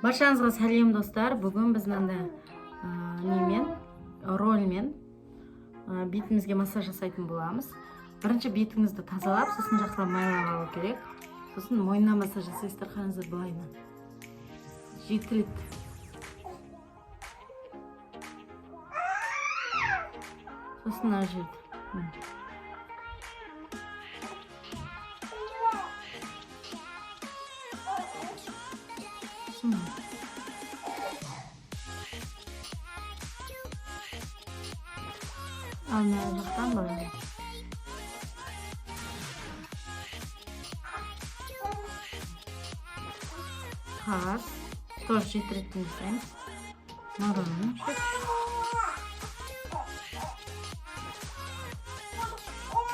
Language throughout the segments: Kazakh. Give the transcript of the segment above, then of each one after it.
Баршаңызға сәлем, достар! Бүгін біз мынандай немен, роллмен бетімізге массаж жасайтын боламыз. Бірінші бетіңізді тазалап, сосын жақсылап майлап алу керек. Сосын мойнына массаж жасайсыздар. Қараңыздар, былайынан 7 рет. Сосын мына жерді. Міне. Сосын мына. Ал мына жақтан былай. Қас тоже 7 реттен жасаймыз. Мұрын.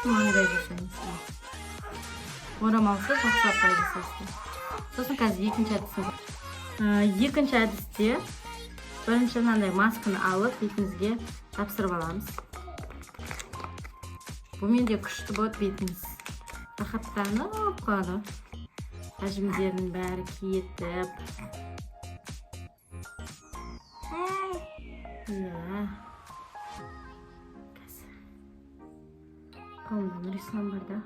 Маңдай жасаймыз. Орамалсыз жақсылап былай жасайсыздар. Сосын қазір екінші әдісін. Екінші әдісте бірінші мынандай масканы алып, бетімізге тапсырып аламыз. Бұмен де күшті болады, бетіңіз рахаттанып қалады, әжімдерінің бәрі кетіп. Иә, қазір қолымда Нұрислам бар да.